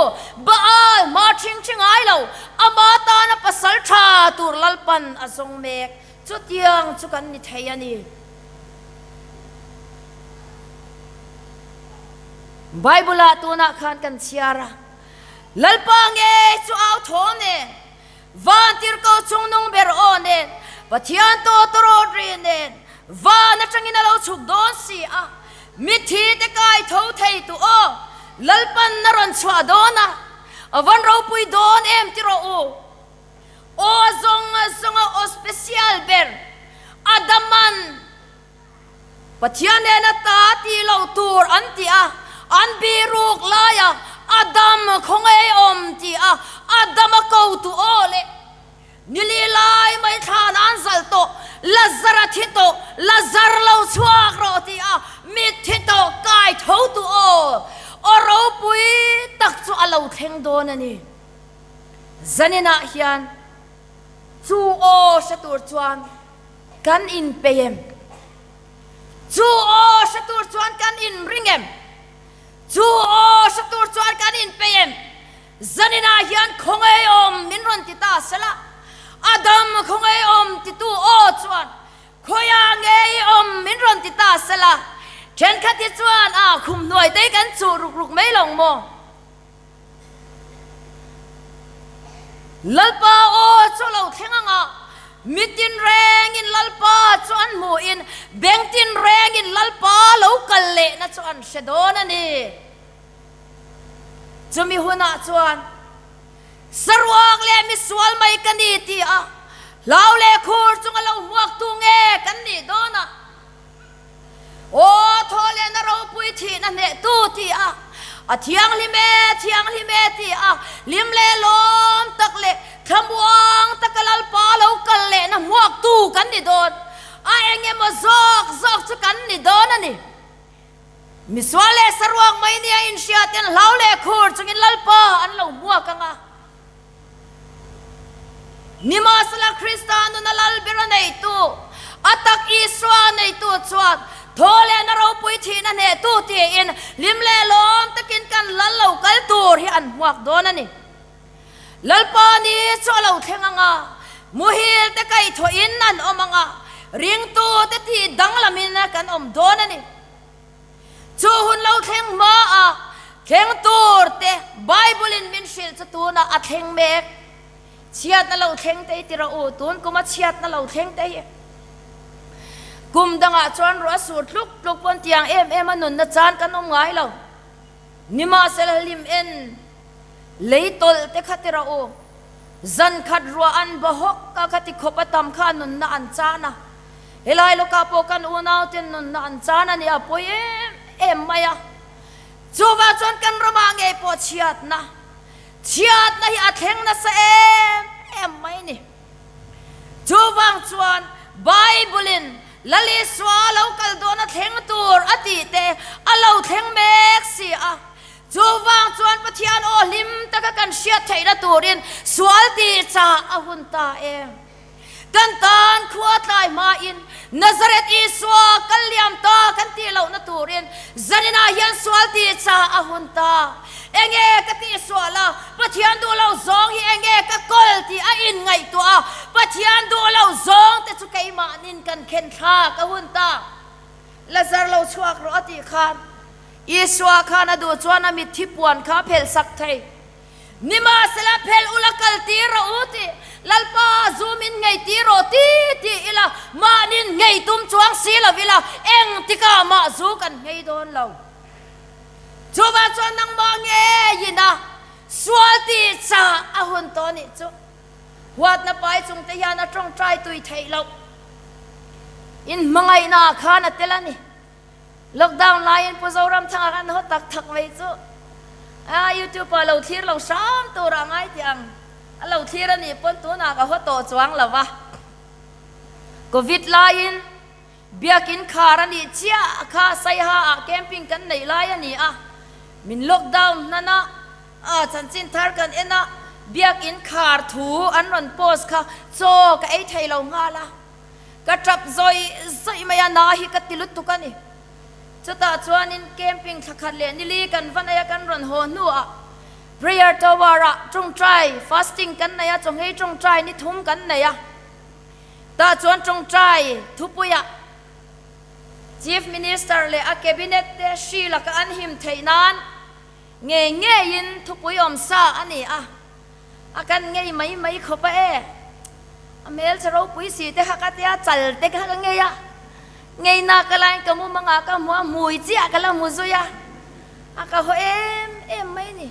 Baal hma ṭhing ṭhi ngai lo, ama tana pasal ṭha tur Lalpan a zawng mek. Chutiang chu kan ni thei a ni. Bible-ah tunah khan kan chhiar a, Lalpa ngei chu au thaw nen, Vantirhko chungnung ber aw nen, Pathian tawtawrawt ri nen, van atangin a lo chhuk dawn si a, mitthi te kai tho thei tu aw, Lalpan a rawn chhuah dawn a, a van ropui dawn em ti rawh u. Aw zawng zawnga aw special ber, Adaman Pathian nena ta tih loh tur an ti a, an biruk laia Adam khawngei awm ti a, Adama ko tu aw le nili lai mai thlan an zalh tawh, Lazar a thi tawh, Lazar lo chhuak rawh ti a, mitthi tawh kai tho tu aw, aw ropui tak chu a lo thleng dawn a ni. Zaninah hian chu aw hre tur chuan Kan inpei em? Chu aw hre tur chuan kan inring em? Chu aw hre tur chuan kan inpei em? Zaninah hian khawngei awm min rawn ti ta sela, Adam khawngei awm titu aw chuan khawiah nge i awm min rawn ti ta sela, thenkhat hi chuan a khum hnuai te kan chuh ruk ruk mai lo maw? Lalpa aw chu lo thleng ang a, mi tinrengin Lalpa chu an hmuhin, beng tinrengin Lalpa lo kal lehna chu an hre dawn a ni. Chumi hunah chuan saruak leh misual mai ka ni ti a, hlau leh khur chunga lo hmuaktu nge kan nih dawn a? Aw, thaw leh na ropui thihna hnehtu ti a, a thianghlim e, thianghlim e ti a, hlim leh lawm tak leh thlamuang taka Lalpa lo kal lehna hmuaktu kan ni dawn. A eng emaw zawk zawk chu kan ni dawn a ni. Misual leh saruak mai nia inhriatin hlau leh khur chungin Lalpa an lo hmuak ang a. Nimahsela Krista nuna lal ber a neitu, a tak Isua a neitu chuan thaw leh na ropui thihna hnehtu tiin hlim leh lawm takin kan lal lo kal tur hi an hmuak dawn a ni. Lalpa ni chu a lo thleng ang a, muhil te kaihthawhin an awm ang a, ringtu te tih danglamin kan awm dawn a ni. Chu hun lo thleng hma a thleng tur te Bible in min hrilh chu tunah a thleng mek. Chhiatna lo thleng te hi ti rawh u, tun kuma chhiatna lo thleng te hi. Kum dangah chuan ruah a sur tluk tluk pawn tiang em em a nunna chan kan awm ngai lo. Nimahsela hlim en lei tawlh te kha ti rawh u, zan khat ruah an ba hawk a kha ti khawp a tam kha nunna an chan a. Helai lawkah pawh kan unauten nunna an chan a ni a pawi em em mai a. Chuvang chuan kan ramah ngei pawh chhiatna, chhiatna hi a thleng nasa em em mai ni. Chuvang chuan Bible-in Lal Isua lo kal dawn a thleng tur a tih te a lo thleng mek si a. Chuvang chuan Pathian aw hlim taka kan hriat theihna turin sual tih chah a hun ta e. Kan tan khua tlai hmain Nazareth Isua kal liam ta kan tih lohna turin zaninah hian sual tih chah a hun ta. Enge ka tih sual a, Pathian duh lo zawng hi enge ka kawl tih a inngaihtuah a, Pathian duh lo zawng te chu keimahnin kan khen thlak a hun ta. Lazar lo chhuak rawh a tih khan Isua khan a duh chuan a mitthi puan kha a phelh sak thei. Nimahsela phelh ula kal tir rawh u tih Lalpa zu min ngei tir rawh ti tih ila mahnin ngei tum chuang si lo ila engtikah mah zu kan ngei dawn lo. Chuvang chuan nangmah ngeiin a sual tih chah a hun tawh nih chu huatna pai chung te hian a tawngtai tui theih loh. Inhmangaihna ah khan a tel a ni. Lockdown laiin Pu Zoramthanga khan haw tak tak mai chu a YouTube ah lo thlir lo hram tur a ngai tih ang a lo thlir a nih pawn tunah ka haw tawh chuang lo va. Covid laiin Biakin khar a nih chiah kha Saiha ah camping kan neih lai a ni a, min lockdown hnan a, a chanchin thar kan en a, Biakin khar thu an rawn post kha chaw ka ei thei lo nghal a. Ka tap zawih zawih mai a, na hi ka ti lutuk a ni. Chutah chuanin camping thla khat leh nili kan va nei a, kan rawn haw hnuah Prayer Tower-ah tawngtai, fasting kan nei a, chawngei tawngtai ni thum kan nei a. Tah chuan tawngtai thupuiah Chief Minister leh a Cabinet te hri laka an him theih nan ngei ngeiin thupui awm sa a ni a. A kan ngei mai mai khawp a e. A hmelchhe ropui si te kha ka tia chal te kha ka ngei a. Ngei nak ka lain ka mu mangah ka hmu a, hmui chiah ka la hmu zui a. A ka haw em em mai ni.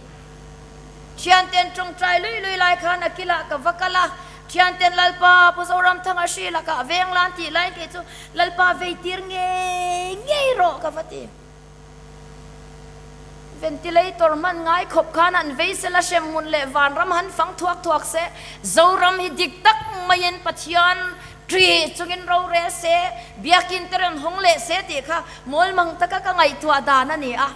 Thianten tawngtai lui lui lai khan a kilah ka va kal a. Thianten Lalpa Pu Zoramthanga hri lakah veng lan tih lain kei chu Lalpa vei tir ngei ngei rawh ka va ti. Ventilator hman ngai khawp khan an vei sela hremhmun leh vanram han fang thuak thuak se, Zoram hi dik tak maiin Pathian ṭih chungin rorel se, biakin te rawn hawng leh se tih kha mawlmang taka ka ngaihtuah dan a ni a.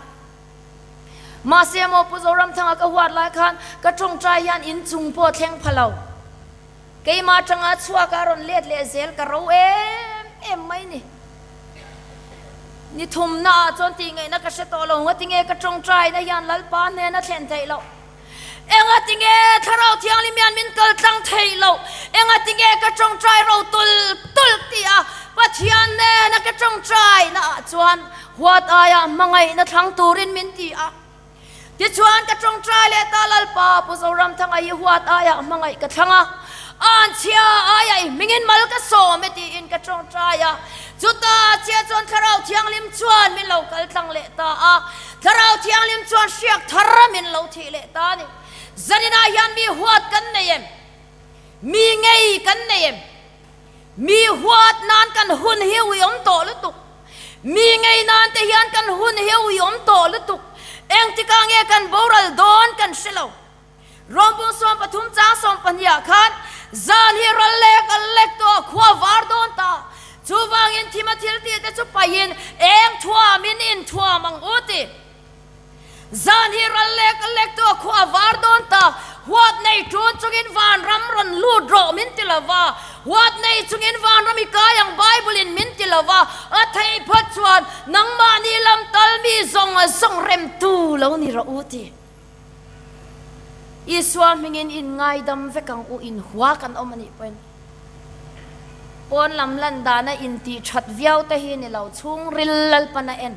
Mahse maw Pu Zoramthanga ka huat lai khan ka ṭawngṭai hian inchung pawh thleng pha lo. Keimah atanga chhuak a rawn let leh zel ka ro em em mai ni. Ni thumna ah chuan tih ngaihna ka hre tawh lo, ngatinge ka tawngtaina hian Lalpa hnen a thlen theih loh? Engatinge Thlarau Thianghlim hian min kal tlang theih loh? Engatinge ka tawngtai ro tul tul tih a Pathian hnena ka tawngtaina ah chuan huat aia hmangaihna thlang turin min ti a. Tichuan ka tawngtai leh ta Lalpa Pu Zoramthanga hi huat aiah hmangaih ka thlang a, anchhia aiah i hmingin mal ka sawm e tiin ka tawngtai a. Chuta chiah chuan Thlarau Thianghlim chuan min lo kal tlang leh ta a, Thlarau Thianghlim chuan hriak thar min lo thih leh ta a ni. Zaninah hian mi huat kan nei em? Mi ngei kan nei em? Mi huat nan kan hun hi ui awm tawh lutuk. Mi ngei nan te hian kan hun hi ui awm tawh lutuk. Engtikah nge kan boral dawn kan hre lo. Rawmbung 13 chang 12 ah khan zan hi ral lek a lek tawh a khua var dawn ta. Chuvangin thima thil tih te chu pahin eng thuamin inthuam ang u ti. Zan hi ral lek lek tu a khua var dawn ta, huat nei tun chungin vanram rawn lut rawh min ti lo va, huat nei chungin vanram i kai ang Bible in min ti lo va, a theih phawt chuan nangmahni lam tal mi zawng zawng remtu lo ni rawh u ti. Isua hmingin in ngaidam vek ang u in hua kan awm a nih pawhin pawn lam lan dana intih that viau te hi ni lo chhungril Lalpan a en.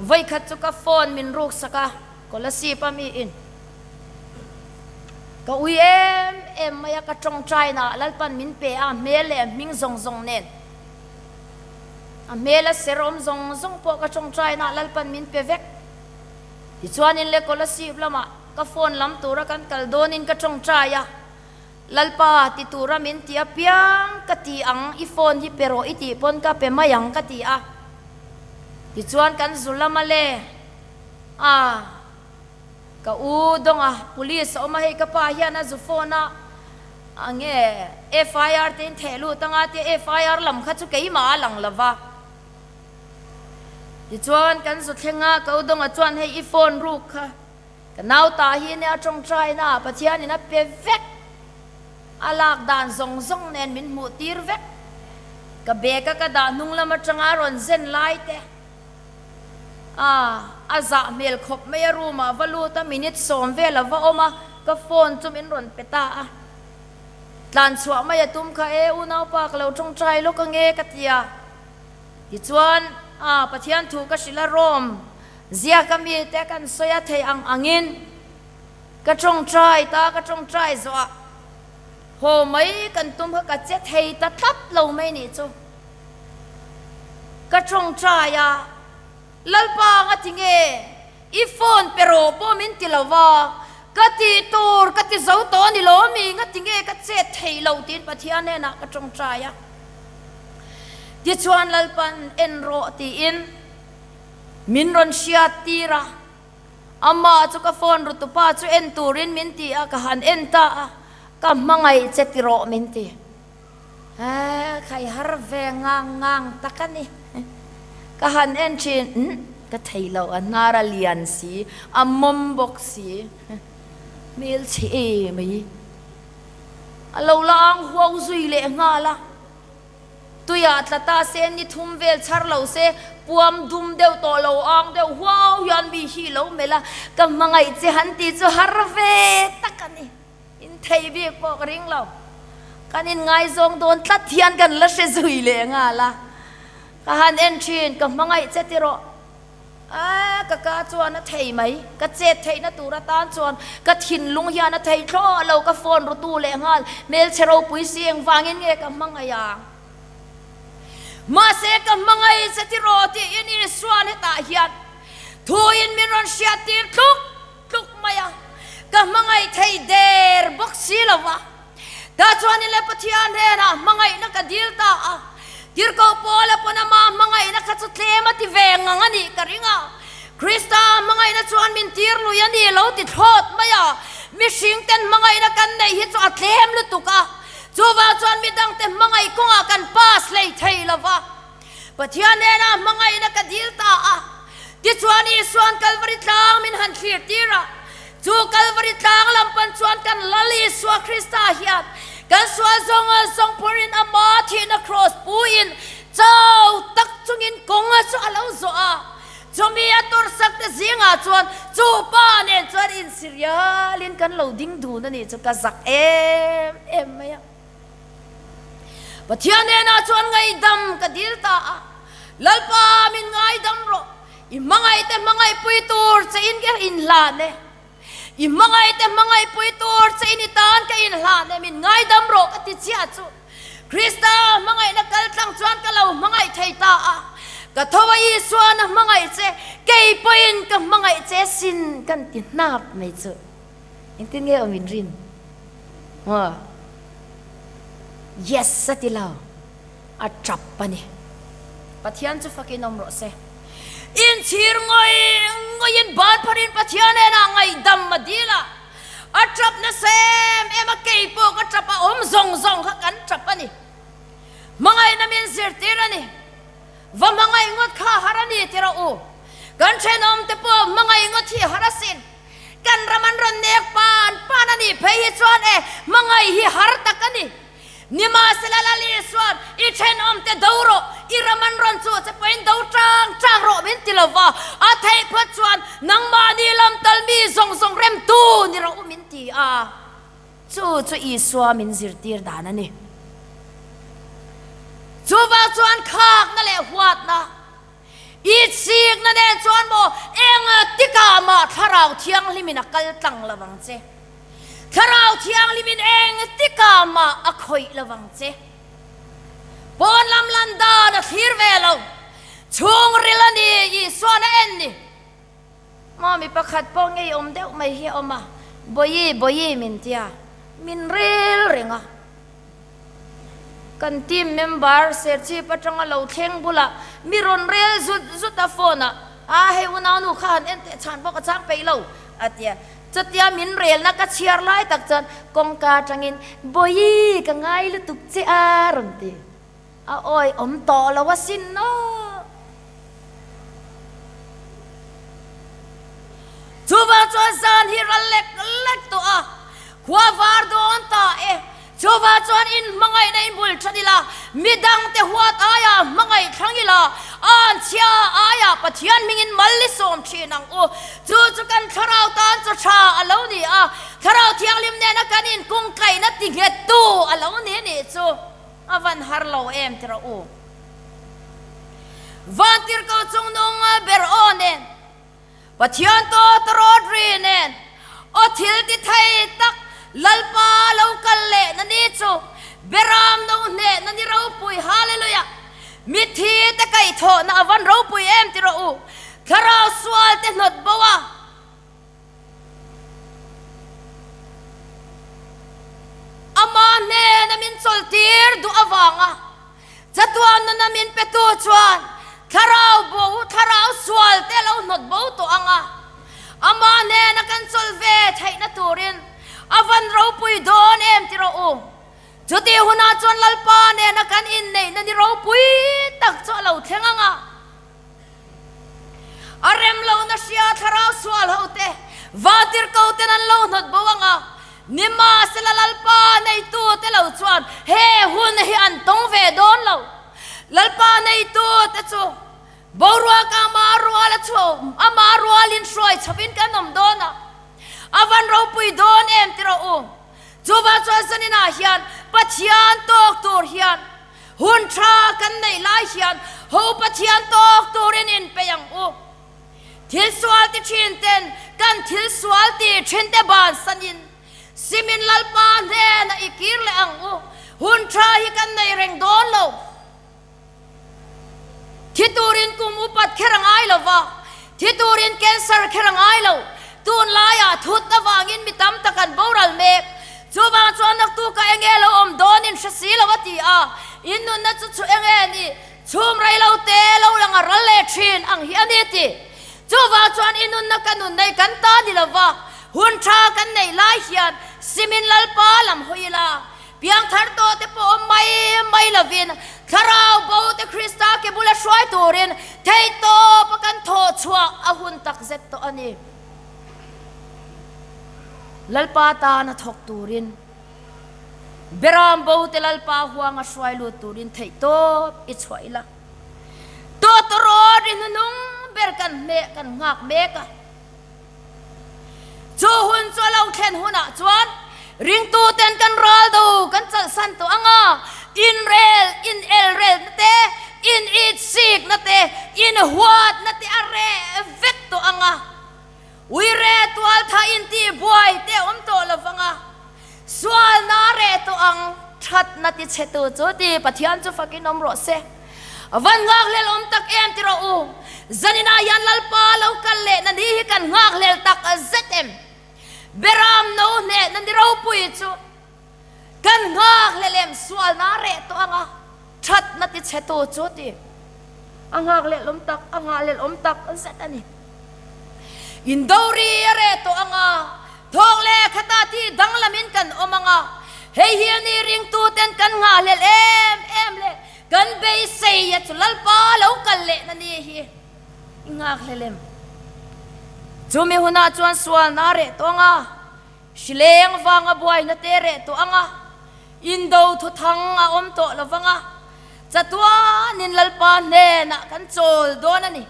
Vawikhat chu ka phone min ruk sak a, Kolasib a mi in ka ui em em mai a, ka tawngtai na ah Lalpan min pe a, a hmel leh a hming zawng zawng nen, a hmel a ser awm zawng zawng pawh ka tawngtai na ah Lalpan min pe vek. Tichuanin le Kolasib lamah ka phone lam tura kan kal dawnin ka tawngtai a, Lalpa ti tura min ti apiang ka ti ang, i phone hi pe rawh i tih pawn ka pe mai ang ka ti a. Tichuan kan zu lam a le a, ka u dawng a, police a awm a, hei ka pa hian a zu phone a, a nge FIR te in theh lut anga tia FIR lam kha chu keimah a lang lo va. Tichuan kan zu thleng a, ka Udonga chuan hei i phone ruk kha ka nau tah hi nia tawngtaina ah Pathianin a pe vek, a lak dan zawng zawng nen min hmuh tir vek. Ka bag a ka dah hnung lam atanga a rawn zen lai te a a zah hmel khawp mai a room ah va lut a minute sawm vel a va awm a, ka phone chu min rawn pe ta a. Tlan chhuah mai a tum kha e unaupa ka lo tawngtai lawk ange ka ti a. Tichuan, a Pathian thu ka hrilh a, Rome ziaka mite kan sawi a theih ang angin ka tawngtai ta, ka tawngtai zawh ah haw mai kan tum kha ka che thei ta tlat lo mai nih chu. Ka tawngtai a, Lalpa nga ti nge i phone pe rawh pawh min ti lo va, ka tih tur ka ti zo tawh a ni lo mi nga ti nge ka chet thei lo tiin Pathian hnenah ka tawngtai a. Tichuan Lalpan en rawh tiin min rawn hriat tir a, amah chu ka phone rutupa chu en turin min ti a, ka han en ta a, ka hmangaih che ti rawh min ti. Eeh khai har ve ngang ngang tak a ni. Ka han en thin, umm ka thei lo, a hnar a lian si, a mawm bawk si, hmelchhe em mai. A lo la ang huau zui leh nghal a, tuiah tla ta se ni thum vel chhar lo se puam dum deuh tawh lo ang deuh huau hian mi hi lo melh a, ka hmangaih che han tih chu har ve tak a ni. In thei bik pawh ka ring lo. Kan inngaizawng dawn tlat hian kan la hre zui leh nghal a, ka han en thin, ka hmangaih che tiraw. A, ka ka chuan a thei mai, ka chet theihna tur atan chuan ka thinlung hian a thei thlawh lo, ka phone rutu leh nghal, hmelchhe ropui si engvangin nge ka hmangaih ang? Mahse ka hmangaih che tiraw tiin Isua'n hetah hian thuin min rawn hriattir tluk tluk mai a, ka hmangaih thei der bawk si lo va. Tah chuan in le Pathian hnenah hmangaihna ka dil ta a, Tirhkoh Paula pawn ama hmangaihna kha chu tlem a ti ve ngang a nih ka ring a. Krista hmangaihna chuan min tir lui a ni lo ti thlawt mai a, mihring ten hmangaihna kan neih hi chu a tlem lutuk a, chuvang chuan midangte hmangaih kawngah kan pass hlei thei lo va. Pathian hnenah hmangaihna ka dil ta a, tichuan Isua'n Kalvari tlang min han thlir tir a, chu Kalvari tlang lam pan chuan kan Lal Isua Krista hian kan sual zawng zawng phurin ama thihna kraws puin chau tak chungin kawnga chu a lo zawh a, chumi a tawrhsak te zingah chuan chu pa nen chuan insirialin kan lo ding dun a nih chu ka zak em em mai a. Pathian hnenah chuan ngaihdam ka dil ta a, Lalpa min ngaidam rawh, i hmangaihte hmangaihpui tur che in ka inhlan e, i hmangaihte hmangaihpui tur che in i tan ka inhlan e, min ngaidam rawh ka ti chiah chu Krista hmangaihna kal tlang chuan ka lo hmangaih thei ta a, ka tho a Isuan a hmangaih che, kei pawhin ka hmangaih che sin kan ti hnap mai chu. Engtin nge awm in rin? Maw? Yes a ti lo. A tap a ni. Pathian chu fakin awm rawh se. Inchhir ngawih ngawihin ban pharin Pathian hnenah ngaihdam a dil a. A tap nasa em em a, kei pawh ka tap a, awm zawng zawng kha kan tap a ni. Hmangaihna min zirtir a ni. Va hmangaih ngawt kha har a ni ti rawh u. Kan thenawmte pawh hmangaih ngawt hi har asin. Kan ram an rawn nek pan pan a nih phei hi chuan e hmangaih hi har tak a ni. Nimahsela Lal Isuan i thenawmte do rawh, i ram an rawn chuh che pawhin do tang tang rawh min ti lova, a theih phawt chuan nangmahni lam tal mi zawng zawng remtu ni rawh u min ti a. Chu chu Isua min zirtir dan a ni. Chuvang chuan khakna leh huatna. I chikna nen chuan maw eng tikah mah Thlarau Thianghlimin a kal tlang lo vang che. Thlarau Thianghlimin eng tikah mah a khawih lo vang che. Pawn lam lan dan a thlir ve lo. Chhungril a ni Isuan a en ni. Maw mi pakhat pawh ngeiawm deuh mai hi a awm a, Bawihi, Bawihi min tia, min rel reng a. Kan team member Serchhip atanga lo thleng bulah mi rawn rel zut zut a phone ah, A hei unaunu kha han en teh chhan pawh ka chang peih lo a ti a. Chutia min relna ka chhiar lai tak chuan kawngka atangin Bawihi ka ngai lutuk che a rawn ti. A awi awm tawh lo asin aw. Zan hi ral lek lek tawh a, khua var dawn ta e. Chuvah chuan in hmangaihna in bul that ila, midangte huat aia hmangaih thlang ila, anchhia aia Pathian hmingin mal i sawm thin ang u. Chu chu kan thlarau tan chaw tha a lo ni a, Thlarau Thianghlim nena kan inkungkaihna tinghettu a lo ni nih chu a van har lo em ti rawh u. Vantirhkoh chungnung ber aw nen. Pathian tawt rawt ri nen aw thil ti thei tak Lalpa lo kal leh na ni chu Beram no hneh na ni ropui Hallelujah Mithi te kaihthawh na a van ropui em ti rawh u Thlarau sual te hnawt bo a Ama hnena min chawlhtir duh avanga chatuan nuna min petu chuan thlarau bo, thlarau sual te a lo hnawt bo tawh ang a. Ama hnena kan chawlh ve theihna turin a van ropui dawn em ti rawh u. Chutih hunah chuan Lalpa nena kan inneihna ni ropui tak chu a lo thleng ang a. A rem lohna hria thlarau sual ho te vantirhko ten an lo hnawt bo ang a, nimahsela Lalpa neitu te lo chuan he hun hi an tawng ve dawn lo. Lalpa neitu te chu boruak ama rual a chhuah ama rualin hruai chhovin kan awm dawn a, a van ropui dawn em ti rawh u. Chuvang chuan zaninah hian Pathian tawk tur hian Hun tha kan neih lai hian ho Pathian tawk turin inpeih ang u. Thil sual ti thin ten kan thil sual ti thin te bansanin simin Lalpa hnenah i kir leh ang u. Hun tha hi kan nei reng dawn lo. Thi turin kum upat kher a ngai lo va, thi turin cancer kher a ngai lo. Tunlaiah thut avangin mi tam tak an boral mek. Chuvang chuan naktuka enge lo awm dawn in hre si lo a ti a, in nunna chu chu enge ni, chhum rei lo te lo lang a ral leh thin ang hi a ni ti. Chuvang chuan i nunna ka nun nei kan ta ni lo va, hun tha kan neih lai hian Simin Lalpa lam hawi ila, piangthar tawh te pawh awm mai mai lovin Thlarau bo te Krista ke bula hruai turin theihtawp a kan thawh chhuah a hun takzet tawh a ni. Lalpa tana thawk turin, Beram bo te Lalpa huanga hruai lut turin theihtawp i chhuah ila. Tawtawrawt ri hnunung ber kan hmeh kan nghak mek a. Chu hun chu a lo thlen hunah chuan ringtuten kan ral do kan chalhsan tawh ang a, inrel, inelrelna te, initsikna te, inhuatna te a reh vek tawh ang a. Uire tualtha intih buai te awm tawh lo vang a, sualna a reh tawh ang, thatna ti chhe tu chu ti Pathian chu fakin awm rawh se. A van nghakhlel awm tak em ti rawh u, zaninah hian Lalpa lo kal leh na ni hi kan nghakhlel tak zet em? Beram no hneh na ni ropui chu kan nghakhlel em? Sualna a reh tawh ang a, thatna ti chhe tu chu ti a nghakhlel awm tak, a nghahhlel awm tak zet a ni. Indori a reh tawh ang a, thawk leh khata tih danglamin kan awm ang a, hei hi a ni ringtuten kan nghahhlelh em em leh kan beisei a chu Lalpa lo kal leh na ni hi i nghakhlel em? Chumi hunah chuan sualna a reh tawh ang a, hrileng vanga buaina te a reh tawh ang a, indo thuthang a awm tawh lo vang a, chatuanin Lalpa hnenah kan chawl dawn a ni.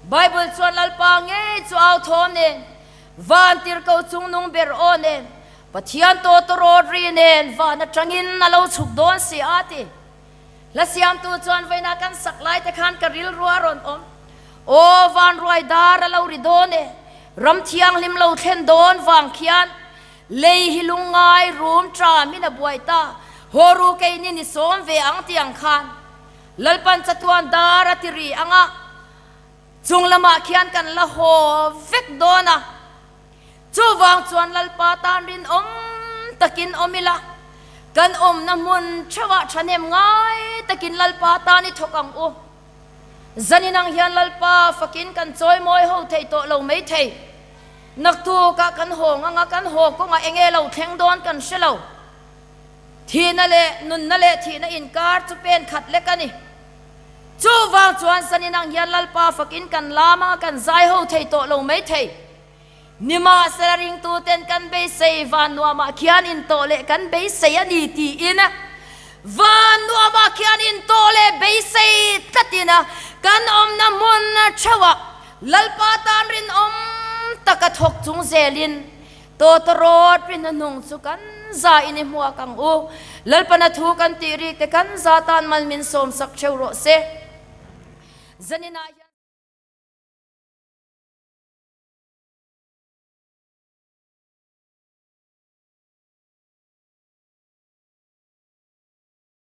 Bible chuan Lalpa ngei chu au thawm nen, van tirhkoh chungnung ber aw nen, Pathian tawtawrawt ri nen van atangin a lo chhuk dawn si a ti. Hla siamtu chuan vawiinah kan sak lai te khan ka rilru a rawn awm. Aw van ruai dar a lo ri dawn e, ram thianghlim lo thlen dawn vang khian lei hi lungngai rum ṭamin a buai ta, haw ru keini ni sawm ve ang ti ang khan. Lalpan chatuan dar a ti ri ang a, chung lamah khian kan la haw vek dawn a. Chuvang chuan Lalpa tan rinawm takin awm ila, kan awmna hmun theuhah thahnem ngai takin Lalpa tan i thawk ang u. Zanin ang hian Lalpa fakin kan chawimawi ho thei tawh lo mai thei. Naktukah kan haw ngang a, kan haw kawngah enge lo thleng dawn kan hre lo. Thihna leh nunna leh thihna inkar chu pen khat lek a ni. Chuvang chuan Saninang hian Lalpa fakin kan lam a, kan zai ho thei tawh lo mai thei. Nimahsela ringtuten kan beisei van nuamah khian intawh leh kan beisei a ni tiin van nuamah khian intawh leh beisei tlatin kan awmna hmun theuhah Lalpa tan rinawm taka thawk chung zelin tawtawrawt rin hnuhnung chu kan za in i hmuak ang u. Lalpana thu kan tih rik te kan za tan mal min sawmsak theuh rawh se. Zaninah hian.